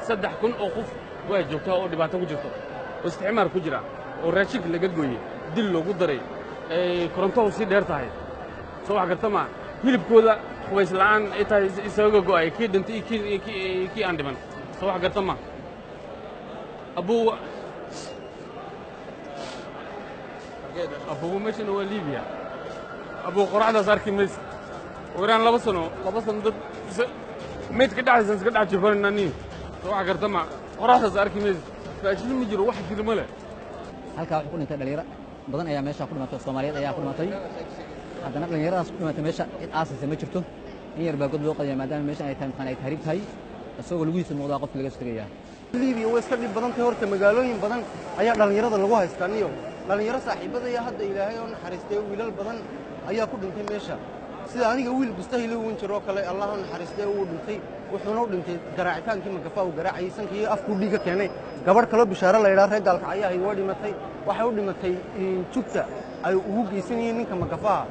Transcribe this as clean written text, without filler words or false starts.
3000 oo qof waa joogtaa oo dhibaato ku jirto, oo isticmaar ku jira, oo raashinka laga gooyey, dil loogu daray, korontohu sii dheer tahay. Soo wax garta maa? Hilibkooda qubays la'aan ay tahay, isaga go'ay kii dhintay iyo kii aan dhiman. Soo wax garta maa? Abuu abuu, meeshana waa Liibiya. Abuu, qoraxdaas arki maysa. Ugu yaraan 2 sano, 2 sano dad maydka dhexdiisa iska dhex jifanayna nin. Soo wax garta ma? Qoraxdaas arki maysa, raashin ma jiro, wax jiro ma leh. Halkaa waxaa ku dhintay dhalinyaro badan ayaa meesha ku dhimatay, Soomaaliyeed ayaa ku dhimatay. Haddana dhalinyaradaas ku dhimatay meesha cid aasaysa ma jirto. In yar baa god loo qadaya, maadaama meeshan ay tahay maqaan ay tahriib tahay, isagoo lugihiisa muuqdaa qofka laga soo tegayaa. Liibiya way iska dhib badan tahay horta, magaalooyin badan ayaa dhallinyarada lagu haystaa. Niyo dhallinyaro saaxiibadaya hadda Ilaahay oo naxariistay, wiilal badan ayaa ku dhintay meesha, sida aniga wiil Bustahilo wan jiroo kale, Allah u naxariistay, wuu dhintay. Wuxuuna u dhintay garaacitaankii magafa uu garaacayay, sankii afkuu dhiiga keenay. Gabadh kaloo Bishaaro la yidhaha, reer Gaalkacyahay, waa dhimatay. Waxay u dhimatay jugta ay ugu geysanayeen ninka magafaha.